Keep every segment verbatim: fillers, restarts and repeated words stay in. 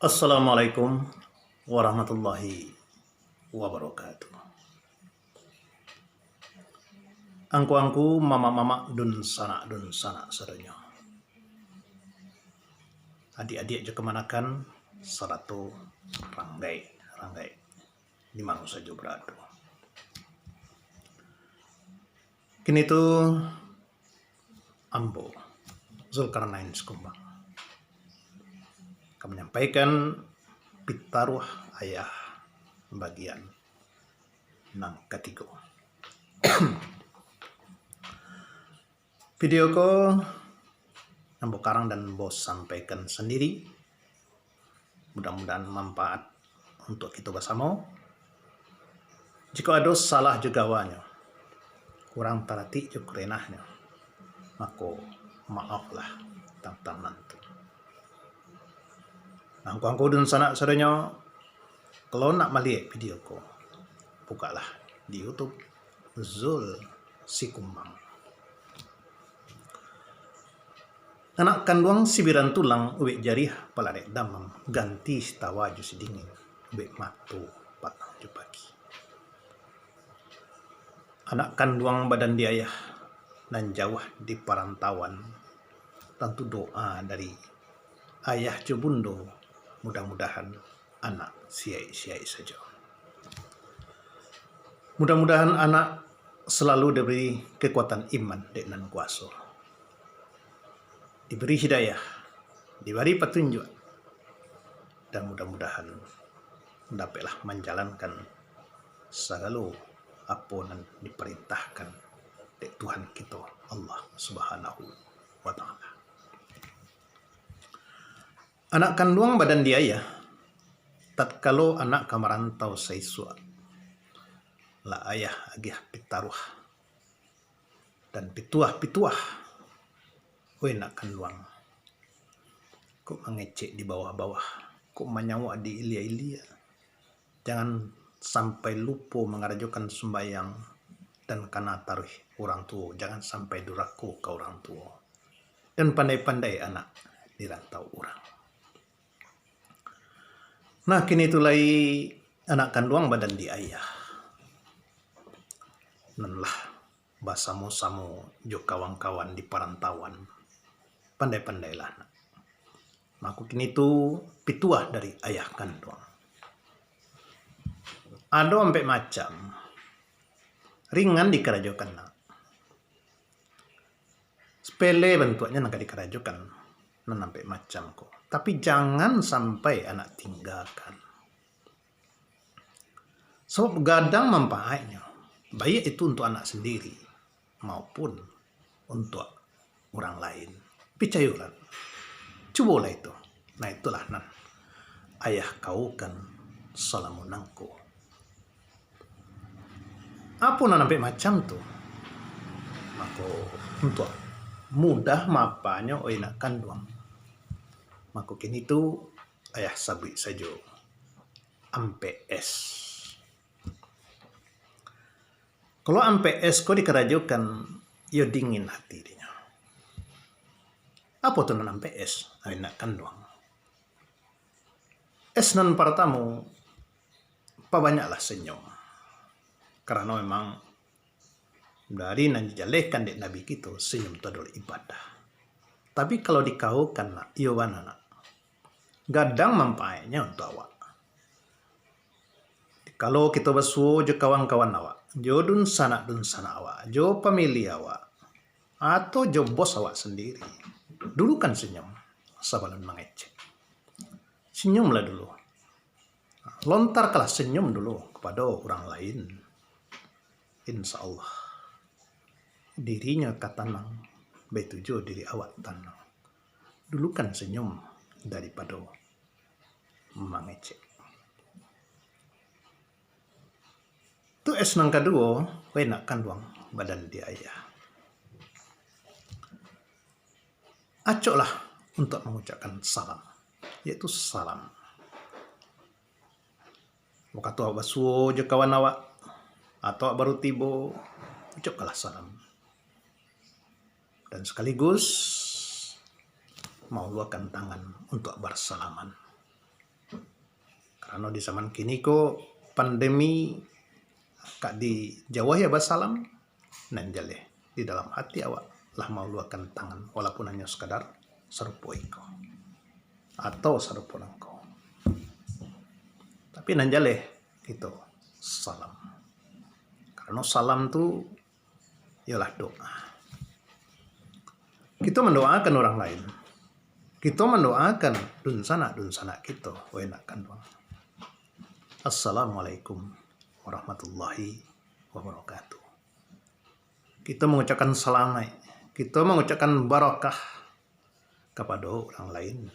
Assalamualaikum warahmatullahi wabarakatuh. Angku-angku, mamak-mamak, dunsanak-dunsanak sadonyo. Adiak-adiak jo kamanakan, sarato ranggaik-ranggaik di mano sajo barado. Kini tu, ambo, Zulkarnain Sikumbang, ka manyampaikan pitaruah ayah bagian nan katigo. Video ko ambo karang dan ambo sampaikan sandiri. Mudah-mudahan manfaat untuak kito basamo. Jikok ado salah jo gawanyo, kurang taratik jo kurenahnyo, mako, maaflah tantang nan tu. Nah, angku-angku dunsanak sadonyo, kalau nak maliek video ko, bukaklah di YouTube Zul Sikumbang. Anak kanduang sibiran tulang, ubek jariah palarek damam, ganti sitawa jo sidingin, ubek mato patang jo pagi. Anak kanduang badan di ayah, nan jauah di parantauan, tantu doa dari ayah jo bundo, mudah-mudahan anak siaik-siaik sajo. Mudah-mudahan anak salalu diberi kekuatan iman dek Nan Kuaso, diberi hidayah, diberi patunjuak, dan mudah-mudahan dapeklah manjalankan sagalo apo nan diparintahkan dek Tuhan kito, Allah Subhanahu wa Ta'ala. Anak kanduang badan di ayah, tatkalo anak ka marantau saisuak, lah ayah agiah pitaruah dan pituah-pituah, weh nak kanduang. Kok mangecek di bawah-bawah, kok manyawak di ilia-ilia. Jangan sampai lupo mangarajokan sumbayang dan kana taruih urang tuo. Jangan sampai durako ka urang tuo. Dan pandai-pandai anak di rantau urang. Nah, kini tu lai anak kanduang badan di ayah. Nan lah basamo-samo jo kawan-kawan di parantauan. Pandai-pandailah, nak. Mako kini tu pituah dari ayah kanduang. Ado ampek macam. Ringan dikarajokan, nak. Sepele bantuaknyo nan ka dikarajokan, nan ampek macam ko. Tapi jangan sampai anak tinggakan. Sabab gadang manfaatnyo, baiak itu untuak anak sandiri maupun untuak urang lain. Picayolah, cubolah itu. Nah, itulah nan ayah kaokan salamo nangko. Apo nan ampek macam tu? Mako, untuak mudah maapanyo, oi nak kanduang, mako kini tu ayah sabuik sajo. Ampek es. Kalau ampek es ko dikarajokan, iyo dingin hati dinyo. Apo tu nan ampek es, oi nak kanduang? Es nan partamo, pabanyaklah senyum. Karano memang dari nan dijalehkan dek Nabi kito, senyum tu adolah ibadah. Tapi kalau dikaokan, nak, iyo bana, nak. Gadang manfaatnyo untuak awak. Kalau kito basuo jo kawan-kawan awak, jo dunsanak-dunsanak awak, jo pamili awak, atau jo bos awak sandiri, dulukan senyum sabalun mangecek. Senyumlah dulu. Lontarkanlah senyum dulu kapado urang lain. Insya Allah, dirinyo ka tanang, baitu juo diri awak tanang. Dulukan senyum daripado mangecek. Tu es nan kaduo, weh nak kanduang badan di ayah. Acoklah untuak mangucapkan salam, yaitu salam. Wakatu awak basuo jo kawan awak, atau awak baru tibo, ucapkanlah salam. Dan sakaligus mauluakan tangan untuak barsalaman. Karano di zaman kini ko pandemi, kak dijauahi basalam, nan jaleh di dalam hati awak lah mauluakan tangan, walaupun hanyo sakadar sarupo iko atau sarupo nangko. Tapi nan jaleh kito salam. Karano salam tu ialah doa. Kito mandoakan urang lain. Kito mandoakan dunsanak-dunsanak kito, wahai nak kanduang. Assalamualaikum warahmatullahi wabarakatuh. Kito mangucapkan salamaik, kito mangucapkan barakah kapado urang lain.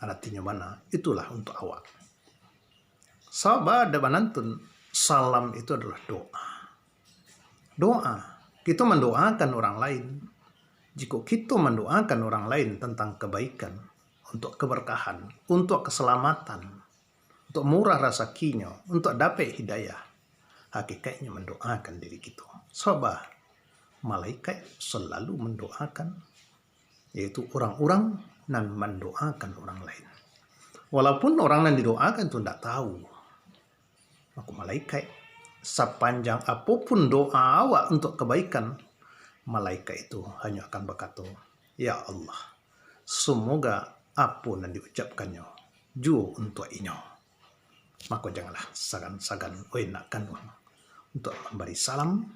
Aratinyo bana, itulah untuak awak. Sabab dek banantun, salam itu adalah doa. Doa, kito mandoakan urang lain. Jikok kito mandoakan urang lain tantang kabaikan, untuak kabarkahan, untuak kasalamatan, untuak murah rasakinyo, untuak dapek hidayah, hakikaiknyo mandoakan diri kito. Sabab malaikat salalu mandoakan, yaitu urang-urang nan mandoakan urang lain. Walaupun urang nan didoakan tu ndak tahu, mako malaikat, sapanjang apo pun doa awak untuak kabaikan, malaikat itu hanyo akan bakato, "Ya Allah, samoga apo nan diucapkannyo juo untuak inyo." Mako janganlah sagan-sagan, oi nak kanduang, untuak mambari salam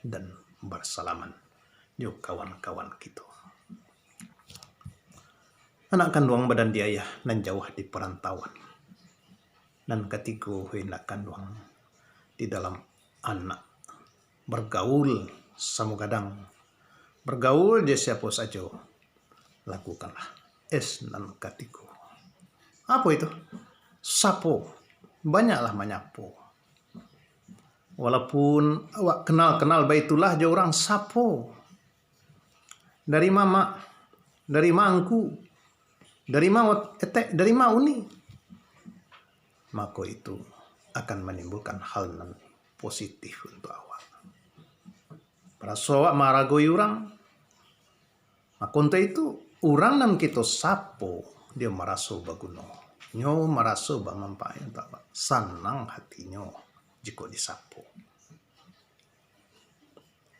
dan barsalaman jo kawan-kawan kito. Anak kanduang badan di ayah nan jauah di parantauan. Nan katigo, oi nak kanduang, di dalam anak bergaul samo gadang, bergaul jo siapo sajo, lakukanlah S nan katigo. Apo itu? Sapo. Banyaklah manyapo. Walaupun awak kenal-kenal baitulah jo urang, sapo. Dari ma mak, dari ma angku, dari ma etek, dari ma uni. Mako itu akan manimbulkan hal nan positif untuak awak. Maraso awak maharagoi urang, mako untuak itu, urang nan kito sapo, dia maraso baguno, nyo maraso bamampaat untuak awak, sanang hatinyo jikok disapo.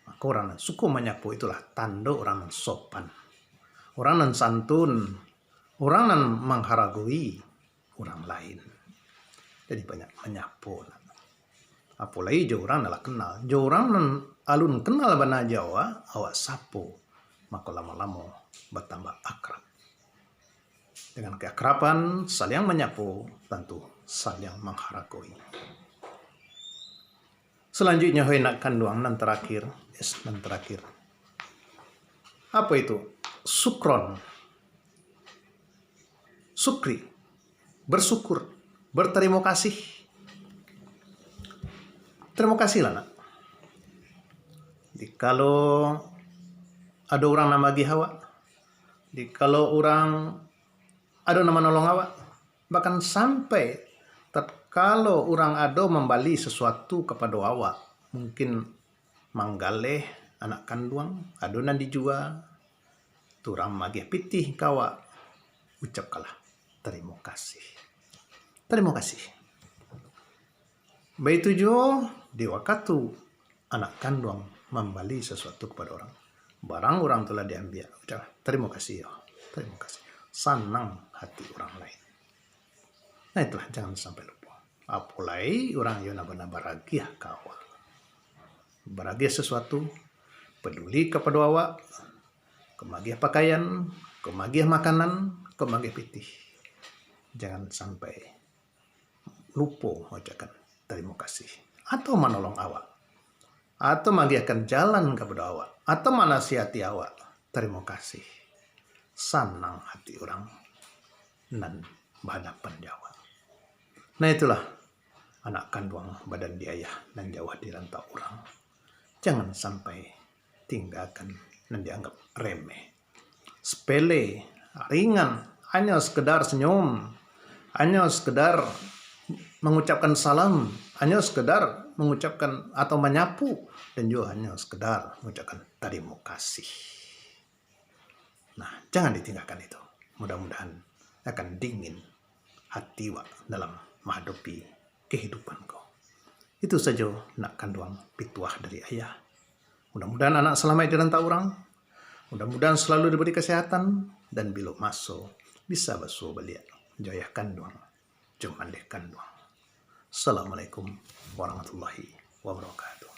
Mako urang nan suko manyapo itulah tando urang nan sopan, urang nan santun, urang nan mangharagoi urang lain. Jadi banyak manyapo. Apo lai jo urang nan lah kenal, jo urang nan alun kenal bana jo awak, awak sapo, mako lamo-lamo batambah akrab. Dengan keakraban, saliang manyapo, tantu saliang mangharagoi. Salanjuiknyo, hoi nak kanduang, nan tarakhir, S nan tarakhir. Apo itu? Sukron. Sukri. Bersyukur. Berterimo kasih. Terimo kasihlah, nak. Jikalau ado urang nan magiah awak, jikalau urang ado nan manolong awak, bahkan sampai tatkalo urang ado mambali sasuatu kapado awak, mungkin manggaleh anak kanduang, ado nan dijua, tu urang magiah pitih ka awak, ucapkanlah tarimo kasih. Tarimo kasih. Baitu juo di wakatu anak kanduang mambali sasuatu kapado urang. Barang urang tu lah diambiak, ucaplah, "Tarimo kasih, yo. Tarimo kasih." Sanang hati urang lain. Nah, itulah, jangan sampai lupo. Apo lai urang iyo nan bana baragiah ka awak. Baragiah sasuatu, paduli kapado awak, ka magiah pakaian, ka magiah makanan, ka magiah pitih. Jangan sampai lupo mangucapkan tarimo kasih, atau manolong awak, atau magiahkan jalan kapado awak, atau manasihati awak, tarimo kasih. Sanang hati urang nan bahadapan jo awak. Nah, itulah, anak kanduang badan di ayah nan jauah di rantau urang. Jangan sampai tinggakan nan dianggap remeh, sepele, ringan, hanyo sekedar senyum, hanyo sekedar mangucapkan salam, hanyo sekedar mangucapkan atau manyapu, dan juo hanyo sekedar mangucapkan tarimo kasih. Nah, jangan ditinggakan itu. Mudah-mudahan akan dingin hati wak dalam mahadopi kahidupan ko. Itu sajo nak kanduang pituah dari ayah. Mudah-mudahan anak salamaik dirantau urang. Mudah-mudahan salalu dibari kasihatan dan bilo maso bisa basuo baliak jo ayah kanduang, jo mandeh kanduang. Assalamualaikum warahmatullahi wabarakatuh.